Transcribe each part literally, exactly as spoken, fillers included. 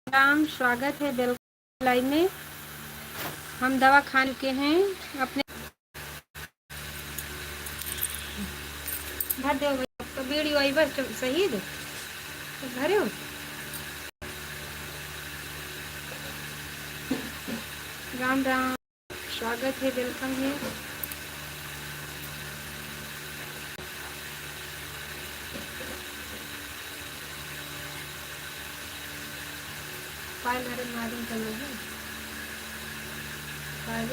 राम, स्वागत है welcome live में। हम दवा खा चुके हैं अपने। भर दो भाई, आपका बीड़ी वाई बस, तुम शहीद तो भरे हो। राम राम, स्वागत है, welcome है। पायल, अरे मालूम तो नहीं है। पायल।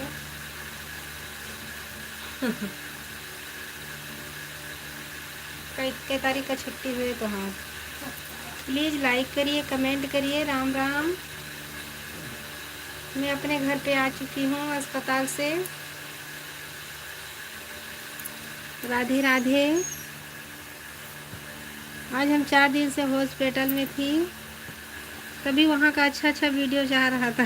कई, कई तारीख का छुट्टी हुए तो हाँ। Please like करिए, comment करिए। राम राम। मैं अपने घर पे आ चुकी हूँ अस्पताल से। राधे राधे। आज हम चार दिन से hospital में थी, तभी वहाँ का अच्छा अच्छा video जा रहा था।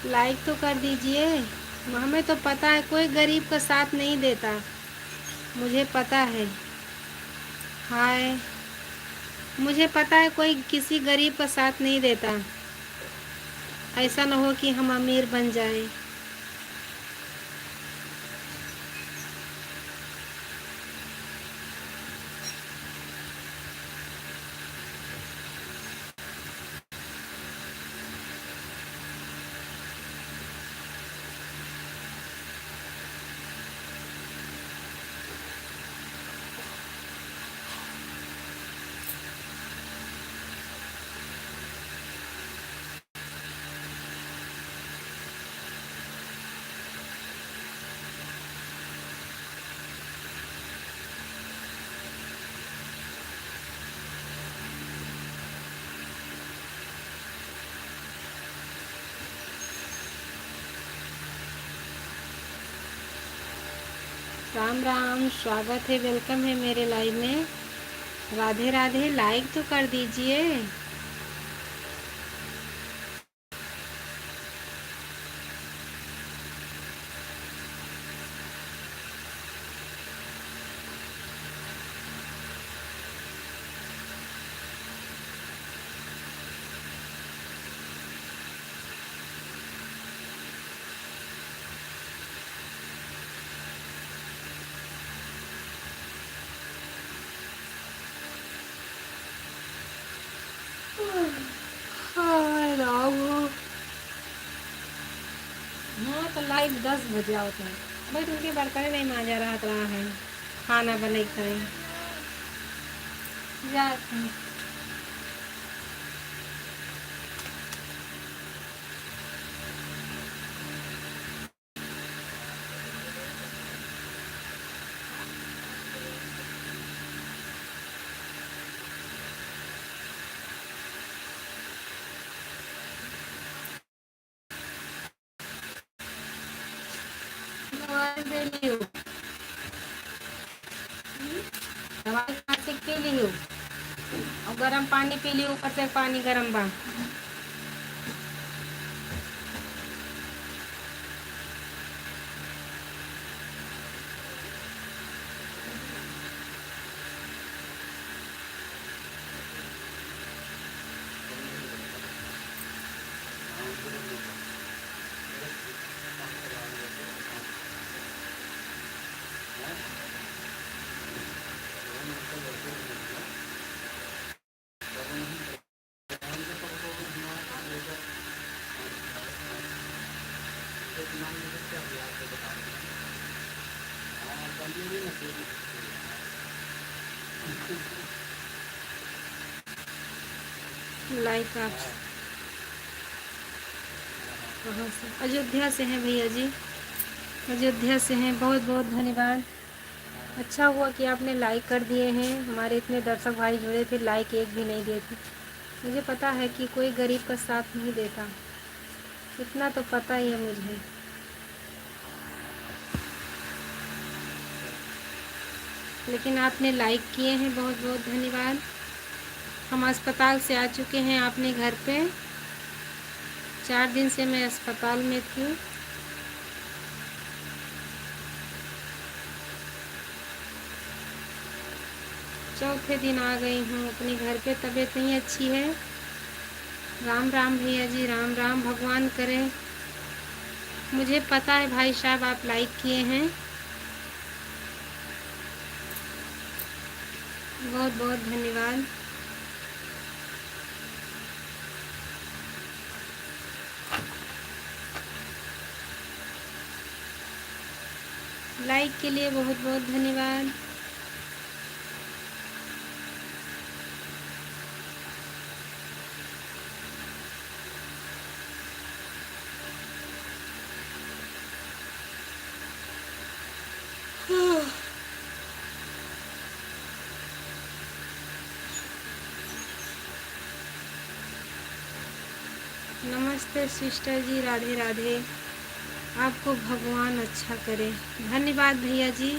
Like तो कर दीजिए, हमें तो पता है कोई गरीब का साथ नहीं देता, मुझे पता है। हाय, मुझे पता है कोई किसी गरीब का साथ नहीं देता। ऐसा न हो कि हम अमीर बन जाएं। राम राम, स्वागत है, welcome है मेरे live में। राधे राधे, like तो कर दीजिए। हाय राम। हाँ, तो live दस बजे आवत है। भाई, तुमके बर्तन नहीं मांजा रहत रहा है, खाना बने के time। जात है। दवाई ले लियो। दवाई खांसी के पी लियो। और गरम पानी पी लियो, ऊपर से पानी गरम बा। लाइक आप कहाँ से? अयोध्या से हैं भैया जी, अयोध्या से हैं। बहुत बहुत धन्यवाद। अच्छा हुआ कि आपने लाइक कर दिए हैं। हमारे इतने दर्शक भाई जुड़े थे, लाइक एक भी नहीं दिए थे। मुझे पता है कि कोई गरीब का साथ नहीं देता, इतना तो पता ही है मुझे। लेकिन आपने लाइक किए हैं, बहुत बहुत धन्यवाद। हम अस्पताल से आ चुके हैं अपने घर पे। चार दिन से मैं अस्पताल में थी। चौथे दिन आ गई हूँ अपने घर पे। तबीयत नहीं अच्छी है। राम राम भैया जी, राम राम। भगवान करे, मुझे पता है भाई साहब आप लाइक किए हैं, बहुत बहुत धन्यवाद। लाइक के लिए बहुत बहुत धन्यवाद। नमस्ते सिस्टर जी, राधे राधे। आपको भगवान अच्छा करे। धन्यवाद भैया जी।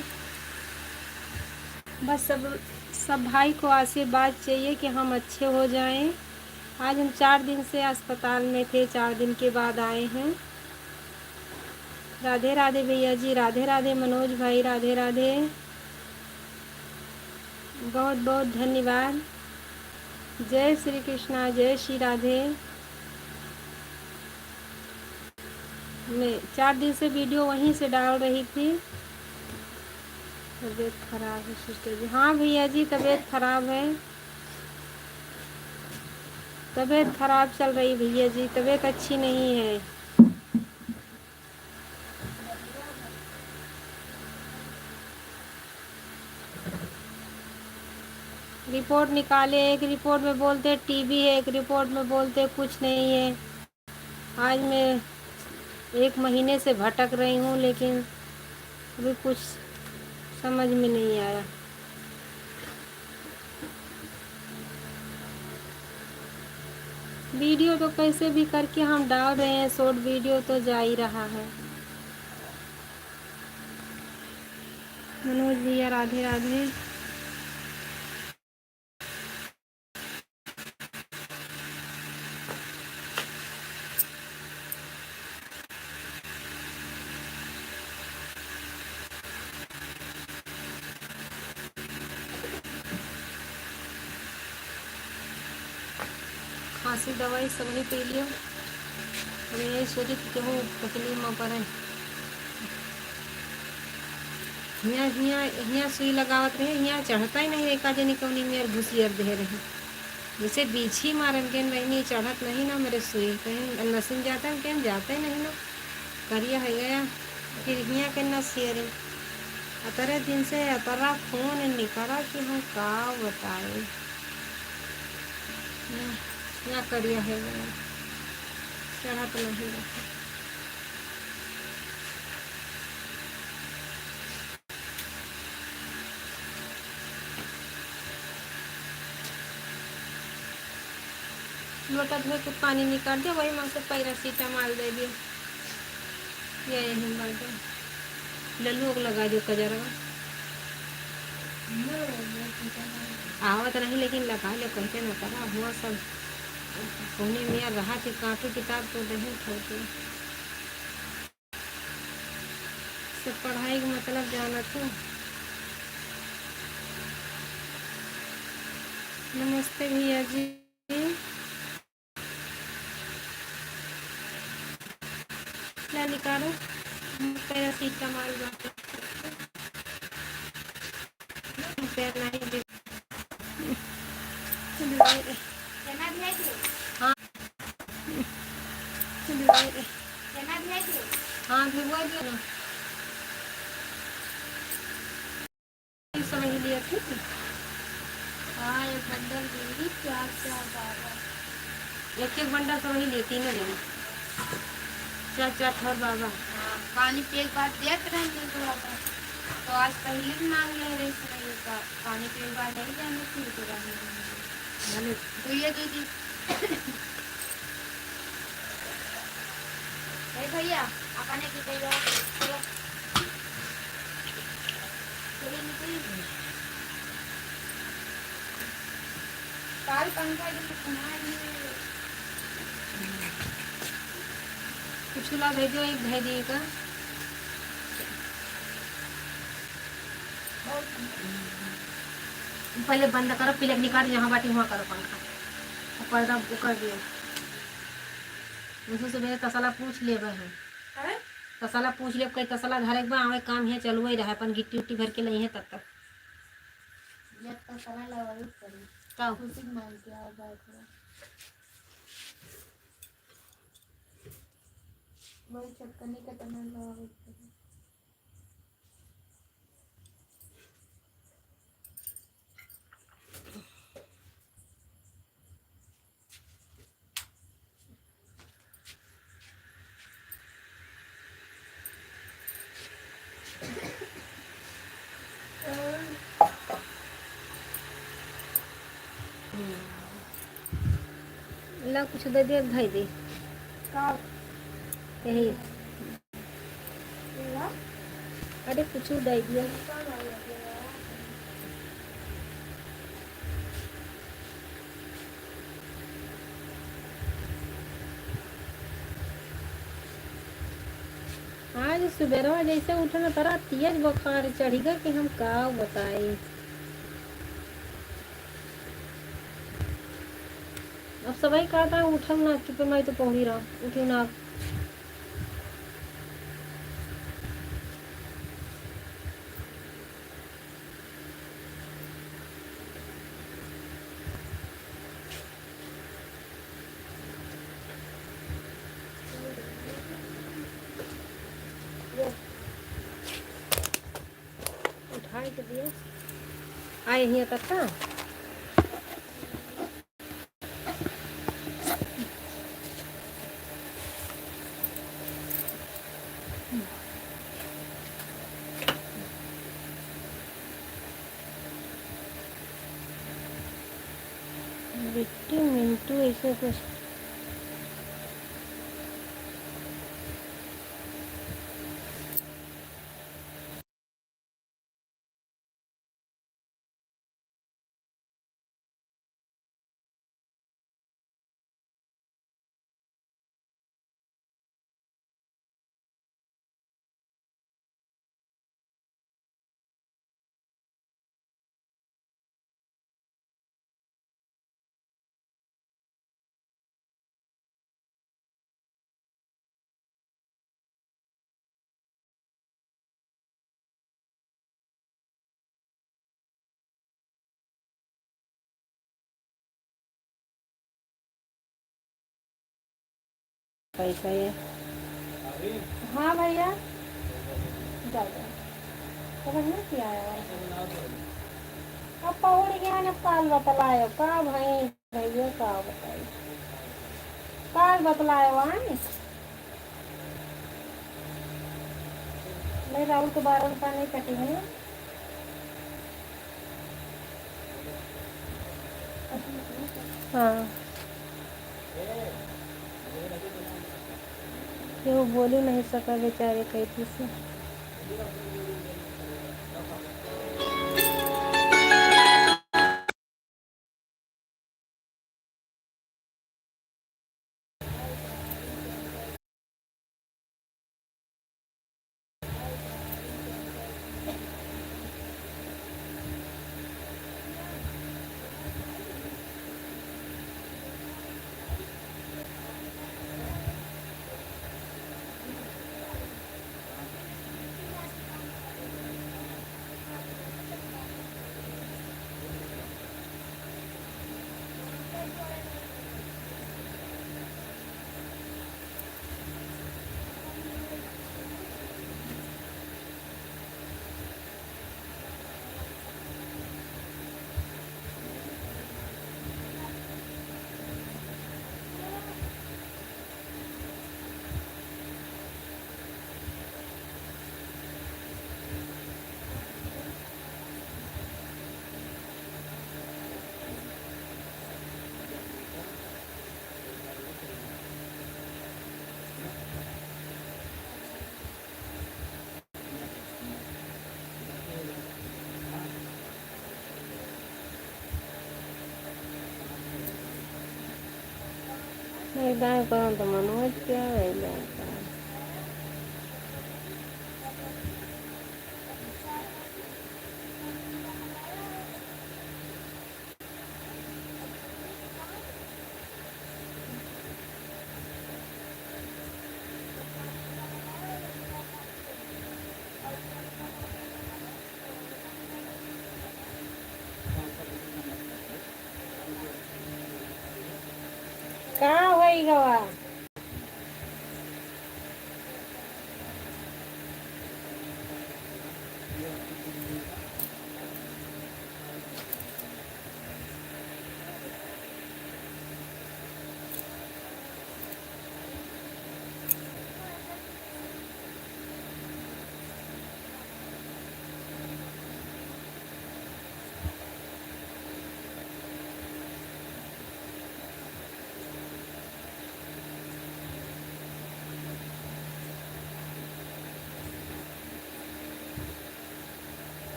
बस सब, सब भाई को आशीर्वाद चाहिए कि हम अच्छे हो जाएं। आज हम चार दिन से अस्पताल में थे, चार दिन के बाद आए हैं। राधे राधे भैया जी, राधे राधे मनोज भाई, राधे राधे। बहुत बहुत धन्यवाद। जय श्री कृष्णा, जय श्री राधे। मैं चार दिन से वीडियो वहीं से डाल रही थी। तबीयत खराब है सिस्टर जी। हाँ भैया जी, तबीयत खराब है, तबीयत खराब चल रही भैया जी, तबीयत अच्छी नहीं है। रिपोर्ट निकाले, एक रिपोर्ट में बोलते टीबी है, एक रिपोर्ट में बोलते कुछ नहीं है। आज मैं एक महीने से भटक रही हूँ, लेकिन अभी कुछ समझ में नहीं आया। वीडियो तो कैसे भी करके हम डाल रहे हैं, शॉर्ट वीडियो तो जा ही रहा है। मनोज भैया, राधे राधे। खांसी दवाई सबही पी लियो। अब यही सोची कि केहू तकलीफ में पड़े। हियाँ, हियाँ, हियाँ सुई लगावत रहे, हियाँ चढ़ता ही नहीं, एका जनी कौनी मेर घुसियर दे रहे। जैसे बीछी मारन के बहिनी, चढ़त नहीं ना मेरे सुई, कहीं नसिन जाता है, कहीं जाता ही नहीं ना। करिया है गया, फिर हियाँ के नसियर। अतरे दिन से अतरा खून निकला कि हम का बताई। हियाँ करिया है गया, चढ़त नहीं रहे। लोटा धोए के पानी निकाल दे, वही में से पैरासिटामोल दे दे। या यही बात है। लल्लू को लगा दो कजरवा। आवत नहीं, लेकिन लगा ले, कहते न करा हुआ सब। कोने में रहा थी, कापी किताब तो नहीं खोलते। से पढ़ाई के मतलब जानत हो। नमस्ते भैया जी। ला निकालो, पैरासिटामोल बाटे। पैर नहीं दे। हाँ। हाँ, भिगवा दिया ना। समझ लिया, ठीक है? हाँ, एक बंडल दे दी, प्यार से बाबा। एक एक बंडल तो वही ले, तीनों जने। चाचा, चाचा और बाबा। हाँ, पानी पिए के बाद देत रहन थोड़ा सा। तो आज पहले भी मांग ले रही थी, पा-, पानी पिए के बाद नहीं जाने फिर तो रहने देंगे। भले। तो ये दीदी। ए भैया, अपने की तैयार करो। चलो। चलो, निकल। काल पंखा के तो सुना है। कुछ ला भेजो, एक भेज दिए का। पहले बंद करो, plug निकाल, जहाँ बाटी वहाँ करो पंखा। और पर्दा वो कर दियो। उनसे सुबह तसला पूछ लेबे है। हैं? तसला पूछ लेब, कई तसला धरे के बा, आवे काम है, चलुए रहे, अपन गिट्टी उट्टी भर के लइहे तब तक। जब तसला लगावे के पड़ी। का? खुशी मांग के आओ, बात हो। वही छटकनी का तना लगावे के पड़ी। ला, कुछ दे दे, धई दे। का? यही। अरे, कुछ दे दिया। आज सुबेरवा जैसे उठे ना, तरा तेज बुखार चढ़ी गा कि हम का बताई। अब सबही कहत हैं, "उठब ना, चुपे माई तो पहुड़ी रह, उठू ना।" उठाई के दिया। आए हियाँ तक का? बिट्टू मिंटू ऐसे कुछ। पैसा ये। हाँ भैया, जाओ, जाओ। तो बढ़िया किया है। अब पहुड़ गया ना, काल बतलायो का भाई? भैया का बताई, काल बतलाए वाई। नहीं, राहुल के बारह रुपया नहीं कटेंगे। हाँ, केहू बोली नहीं सका बेचारे कैसे से। नहीं दाएं करम तो मनोज के आवे जाता। का होई गवा?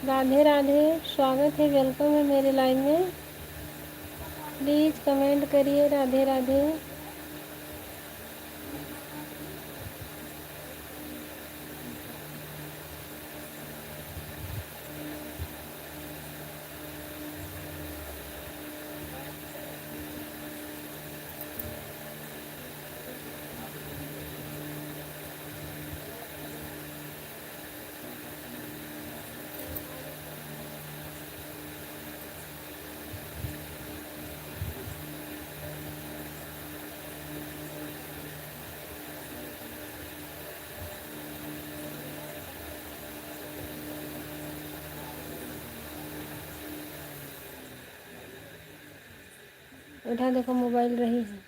राधे राधे, स्वागत है, welcome है मेरे live में। Please comment करिए, राधे राधे। उठा देखो, मोबाइल रही है।